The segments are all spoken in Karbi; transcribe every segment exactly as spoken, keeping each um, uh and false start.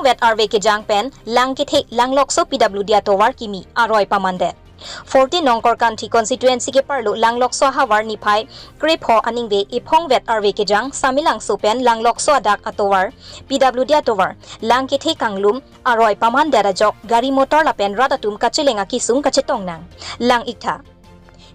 vet arve kejang pen lang kethe Langlokso P W D atovar kimi aroi pamandet. Fourteen nong Korkanthi constituency keparlo Langlokso ahavar niphai krepho aningve ephong vet arve kejang Samelangso pen Langlokso adak atovar, P W D atovar, lang kethe kanglum aroi pamandet ajok gari motor lapen rat atum kacheleng akesung kachetong nang. Lang iktha.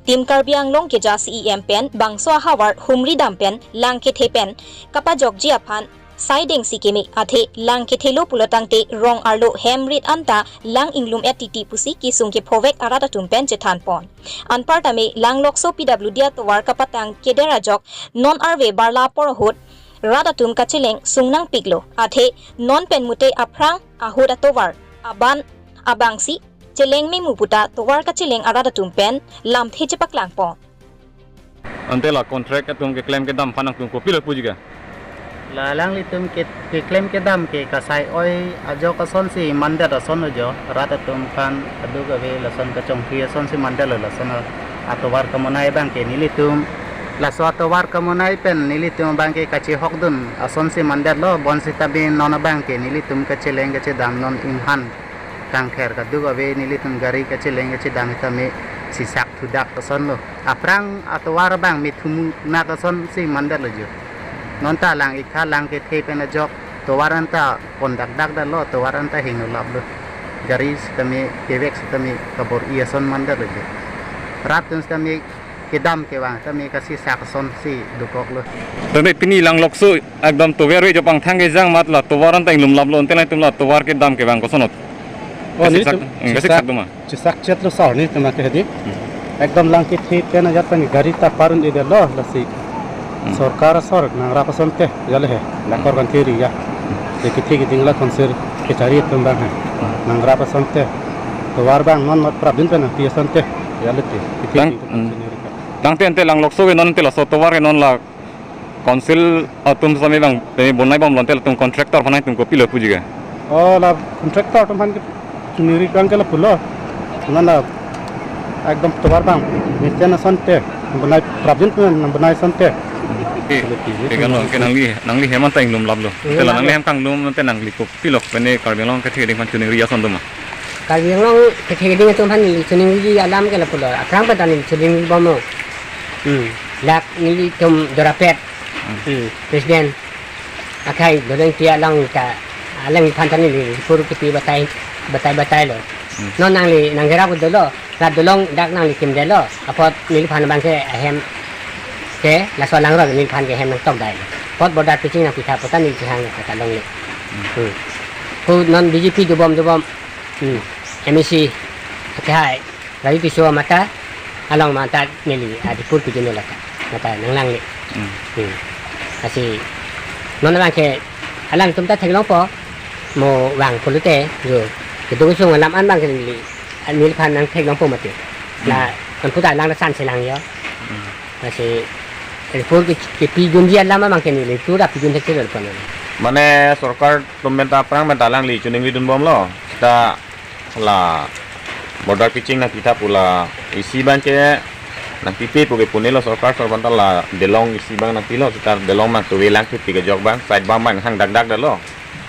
Team Karbi Anglong keja C E M pen bangso ahavar humri dam pen lang kethe pen kapajokji aphan saidengsi keme athe lang kethelo pulo tangte rong arlo hem rit anta lang inglum-et titi pusi kesung kephovek arat atum pen chethan pon. Anparta me Langlokso P W D atovar kapatang keder ajok non arve barla apor ahut rat atum kacheleng sung nangpiklo, athe non pen mute aphrang ahut atovar aban abangsi cheleng memu puta tovar kacheleng arat atum pen lamthe chepaklang pon. Ante la contract atum keklem kedam aphan nangtum kopilo puji ga? La alanglitum ke, keklem kedam ke kasai oi ajok asonsi mandet ason ojo, rat atum aphan aduk ave lason kachongkri asonsi mandetlo, lason atovar kamonai abang ke nelitum, laso atovar kamonai pen nelitum abang ke kachehokdun asonsi mandetlo, bonsitame non abang ke nelitum kacheleng kachedam non inghan kangther kaduk ave, nelitum gari kacheleng kachedam tame sisak thudak asonlo. Aphrang atovar abang me thumu nak asonsi mandetlo jo. Nonta lang iktha lang kethe pen ajok tovar anta pondakdak detlo, tovar anta hingno laplo. Gari sitame kevek sitame kabor-i ason mandetlo jo. Rat atum sitame kedam kevang tame kasisak asonsi dokoklo. Tame pini Langlokso ekdom tovar ave jo, pangthang kejang amat la tovar anta inglum laplo, ante latum la tovar kedam kevang kosonot? Oh, kasisak, nelitum hmm, kasisak sisak doma? Sisak chetlo sar nelitum ke hedi. Hmm. Ekdom lang kethe pen ajat pen gari ta parun-edetlo lasi. Hmm. Sorkar asor nangrap asonte jale he. La Korkanthi area. Hmm. Je kethe keding la council kechari atum abang he. Hmm. Nangrap asonte. Tovar abang non mat prapjin pen nangpi asonte. Jale te. Kethe Lang, keding hmm. Tangte ante Langlokso ke non ante laso tovar ke non la council atum sami abang tame bonai bomlo, ante latum contractor aphan nangtum kopilo puji ga? Oh, la contractor atum aphan ke chuningri abang ke lapulo. Mane la ekdom tovar abang mesen asonte, bonai prapjin pen bonai asonte. Oke, oke, kan, oke, nangli, nangli hem anta inglum laplo. Inglum laplo. Ante la nangli hem kanglum ante nangli kopilo, pene Karbi Anglong kethe keding aphan chuningri ason doma? Karbi Anglong kethe keding atum aphan neli chuningri alam ke lapulo. Aphrang pen ta neli chuningri bomlo. Hmm. Dak nelitum Dorapet. Hmm. Hmm. President akhai Doleng Pi along ta, alangphan ta neli pur kepi batai, batai batailo. Hmm. Non nangli nanggerap dolo, rat dolong dak nangli kimdetlo. Apot neliphan abang ke ahem ke laso alang ro neliphan ke hem nangtokdai. Apot border pitching nangpitha puta neli chihang kata longle. Hmm. Hmm. Ko non B J P dobom dobom. Hmm. M A C akhai Ravi Tisso mata along mata neli, ah, Dipur pidun lata. Mata nanglangle. Hmm. Hmm. Lasi non abang ke alangtum ta theklongpo, mo vang pulote jo. Kedung sung alam an abang ke neli, ah, neliphan nangtheklongpo mati. La, hmm, anputa lang ta san selang jo. Hmm. Lasi Dipur ke, kepidunji alam abang ke neli, Dipur ta pidun thekthelo pon. Mane sorkar atum pen ta aphrang pen ta alangli chuningri dunbomlo. Ta la border pitching nangpitha pu la isi abang ke nangpipe pu ke punelo, sorkar asor pen ta la Delong isi abang nangpilo, seta Delong abang tuve lang thupi kejok abang, side abang abang hang dakdak detlo.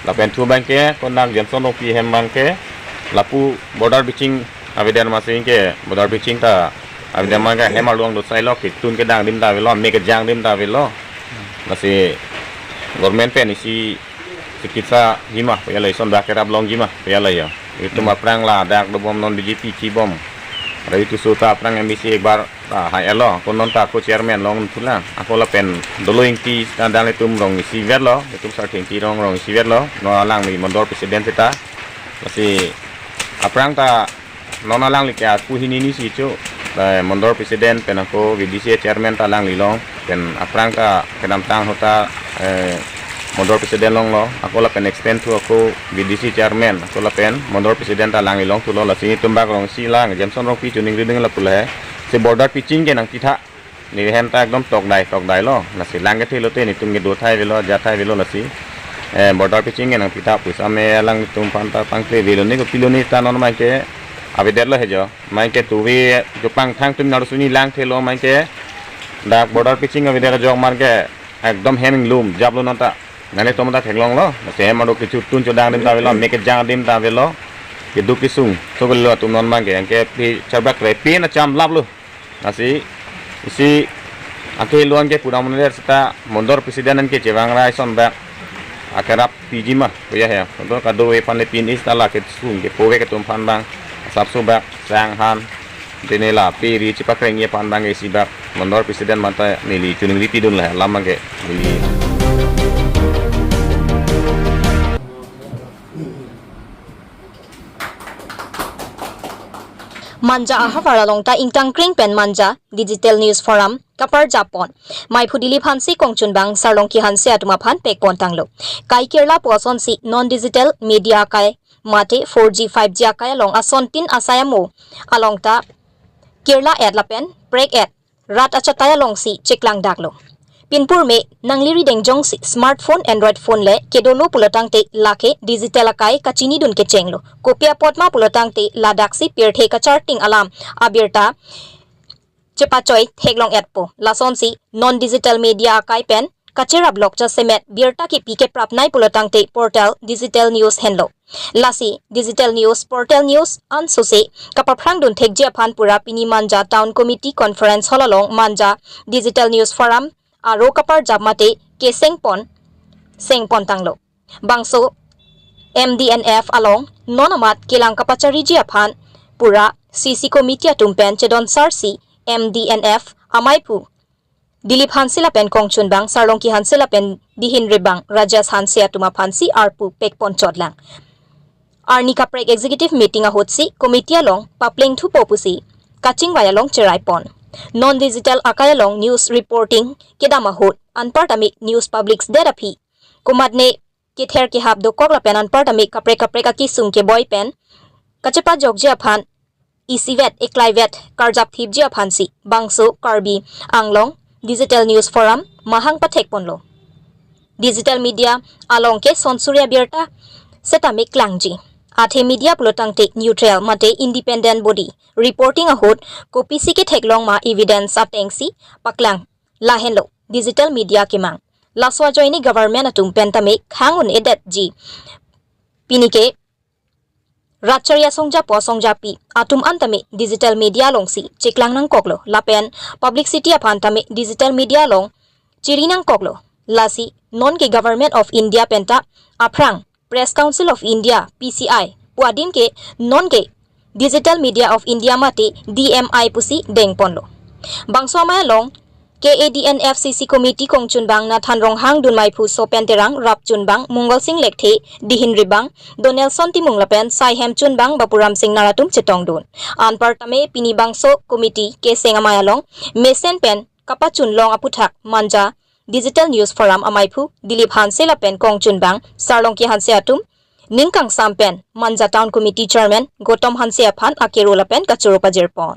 Lapen thu abang ke konat Jameson Rongpi ahem abang ke lapu border pitching avedet amatsi ke border pitching ta avedet abang ke hem arlo angdut sailo, ketun kedang adim ta avelo, me kejang adim ta avelo. Lasi government pen isi chikitsa jima puyalo, ison dak kerap longjima puyalo yo. Itum, hmm, aphrang ladak dobom non B J P chibom. Ravi Tisso ta aphrang M A C ekbar ta hai-etlo, ko non ta ko chairman longthulang. Ako lapen Dolo Ingti ta dang itum rong isi vetlo, itum Sarthe Ingti rong rong isi vetlo. Non alangli mondol president seta. Lasi aphrang ta non alangli ke aku hini ni si chu, eh, mondol president pen ako V D C chairman ta alangli long, pen aphrang ta kedamtang ahut ta, eh, mondol president longlo, ako lapen extend thu ako V D C chairman, ako lapen mondol president ta alangli longthulo, lasi itum bak rong isi lang, Jameson Rongpi chuningri ding lapu le, si border pitching ke nangpitha. Neli hem ta ekdom tokdai, tokdailo. Lasi lang kethe lote nelitum kedo thai avelo, ja thai avelo lasi. Eh, border pitching ke nangpitha pu same alangtum aphan ta pangkle avelo, ni kopilo ni ta non abang ke avedetlo he jo. Abang ke tuve jo pangthang atum naro suni lang thelo abang ke. Dak border pitching avedet ajok mar ke ekdom hem inglum japlo non ta. Nanglitum ta theklonglo, masi hem aduk kechotun chodang adim ta avelo, mek kejang adim ta avelo, keduk kesung, so kelo atum non abangke, anke phi charbak kre pin acham laplo. Lasi, isi, anke luan ke pura monit seta, mondol president anke chevang rai son bak, akerap piji ma, puya he, mondol kadokave aphan le pin isi ta la kesung kepove atum aphan abang, asapso bak, sang han, dene la piri chepakrengji aphan abangke isi bak, mondol president mate neli chuningri pidun la, alam abangke, neli. Manja ahavar along ta ingtangkreng pen Manja Digital News Forum kaparjap pon. Maiphu Dilip Hanse kongchunbang Sarlongki Hanse atum aphan pekpon tanglo. Kai kirla pu asonsi non digital media akai mate four G, five G akai along asontin asai amo along ta kirla-et lapen prek-et rat achatai alongsi cheklangdaklo. Pinpur me nangli rideng jongsi smartphone, Android phone le kedolo pulotangte lake digital akai kachinidun kechenglo. Kopi apot ma pulotangte ladaksi pirthe kacharting alam abirta chepachoi theklong-etpo. Lasonsi non digital media akai pen kacheraplok jasemet birta kipi keprapnei pulotangte portal Digital News henlo. Lasi Digital News, Portal News ansose kapaphrangdun thekji aphan pura pini Manja Town Committee Conference Hall along Manja Digital News Forum aro kaparjap mate keseng pon seng pon tanglo. Bangso M D N F along non amat kelang kapachariji aphan pura C C committee atum pen chedonsarsi M D N F amaiphu Dilip Hanse lapen kongchunbang Sarlongki Hanse lapen dihin rebang Rajesh Hanse atum aphansi arpu pekpon chotlang. Arni kaprek executive meeting ahutsi committee along papleng thupo pusi kachingvai along cherai pon. Non digital akai along news reporting kedam ahut anparta me news publish det aphi komatne kether kehap dokok lapen anparta me kaprek kaprek akesung keboi pen kachepajokji aphan isivet eklaivet karjap thipji aphansi bangso Karbi Anglong Digital News Forum mahang pathek ponlo. Digital media along ke sonsurya birta seta me klangji. Athe media pulotangte neutral mate independent body reporting ahut kopisi ketheklong ma evidence atengsi paklang lahenlo digital media kemang. Laso ajoine government atum pen tame khang un-edetji. Pinike rat charya songja po songjapi atum an tame digital media alongsi cheklang nangkoklo lapen publicity aphan tame digital media along chiri nangkoklo. Lasi non ke Government of India penta aphrang Press Council of India, P C I pu adim ke non ke Digital Media of India mate D M I pusi dengponlo. Bangso amei along K A D N F C C committee kongchunbang Nathan Ronghang, dunmaiphu Sopen Terang, rapchunbang Mongol Sing Lekthe, dihin rebang Donelson Timung lapen saihem chunbang Bapuram Singnar atum chetongdun. Anparta me pini bangso committee keseng amei along mesen pen kapachunlong aputhak Manja Digital News Forum amaiphu Dilip Hanse lapen kongchunbang Sarlongki Hanse atum ning kangsam pen Manja Town Committee Chairman Gautam Hanse aphan akero lapen kachoro pajirpon.